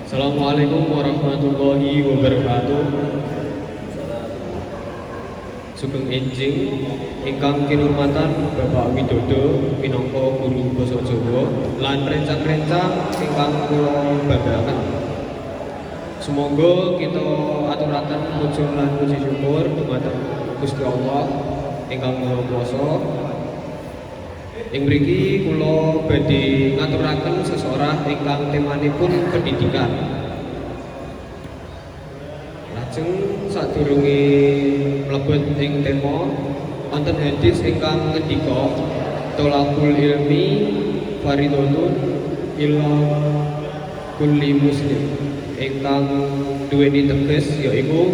Assalamualaikum warahmatullahi wabarakatuh. Sugeng enjing ingkang kinurmatan Bapak Widodo minangka guru basa Jawa lan rencang-rencang ingkang kula banggaaken. Sumangga kita aturaken pujung lan puji syukur dumateng Gusti Allah ingkang Maha Kuwasa. Ing mriki kula badhe ngaturaken sesorah ingkang temanipun pendidikan. Lajeng sadurunge mlebet ing tema wonten hadis ingkang ngendika tolabul ilmi faridhatun ila kulli muslim ingkang duweni teges yaiku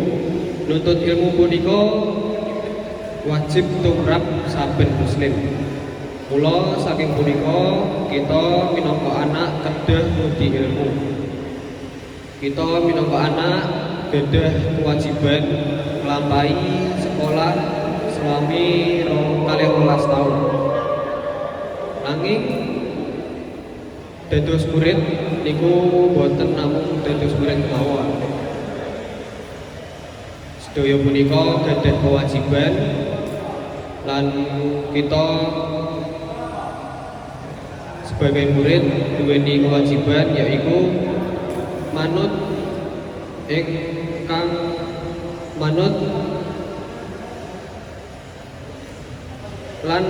nuntut ilmu punika wajib tumrap saben muslim. Mula saking punika kita minangka anak kedah ngudi ilmu. Kita minangka anak gadah kewajiban nglampahi sekolah selami 22 taun. Nanging dados murid niku boten namung dados murid kemawon. Sedaya punika gadah kewajiban lan kita sebagai murid duweni kewajiban yaiku manut ingkang manut lan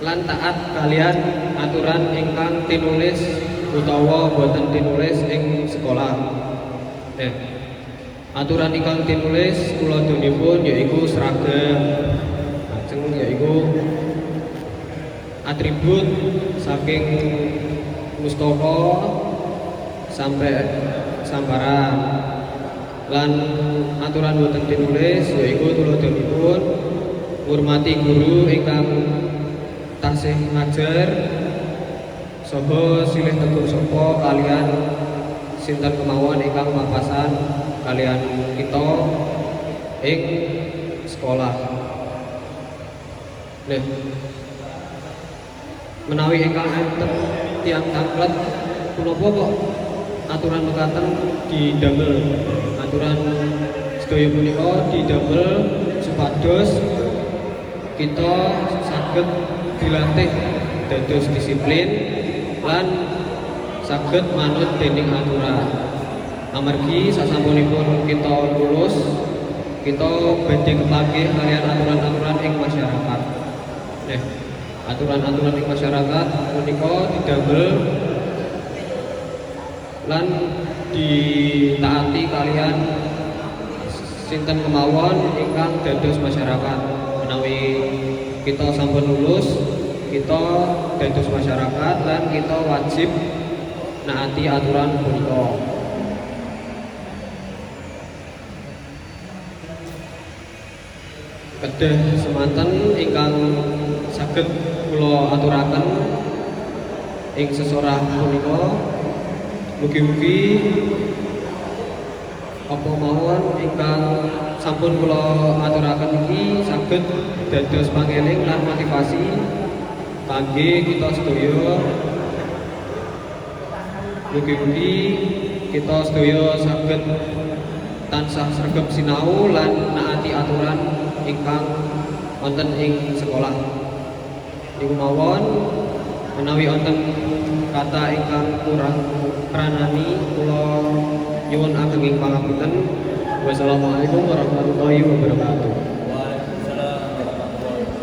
lan taat kalian aturan ingkang tinulis utawa boten tinulis ing sekolah. Aturan ingkang tinulis tuladhanipun yaiku seragam, lajeng yaiku atribut saking mustaka sampai samparan. Lan aturan boten tinulis yaiku tuladhanipun ngurmati guru ingkang tasih ngajar saha silih tegur sapa kalian sinten kemawon ingkang papasan kalian kita ing sekolah. Nah, menawi ingkang enten tiyang tanglet punapa kok aturan mekaten didamel? Aturan sedaya punika didamel supados kita saged dilatih dados disiplin lan saged manut dening aturan. Amargi sasampunipun kita lulus, kita badhe kepanggih kalian aturan-aturan ing masyarakat. Nah, aturan-aturan ing masyarakat punika didamel lan ditaati kalian sinten kemawon ingkang dados masyarakat. Menawi kita sampun lulus, kita dados masyarakat lan kita wajib naati aturan punika. Kedah semanten ingkang saged kula aturaken ing sesorah punika. Mugi-mugi apa mawon ingkang sampun kula aturaken iki saged dados pangeling lan motivasi kangge kita sedaya. Mugi-mugi kita sedaya saged tansah sregep sinau lan naati aturan ingkang wonten ing sekolah. Niku mawon menawi wonten kata ingkang kurang pranani kula nyuwun agenging pangapunten. Wassalamualaikum warahmatullahi wabarakatuh.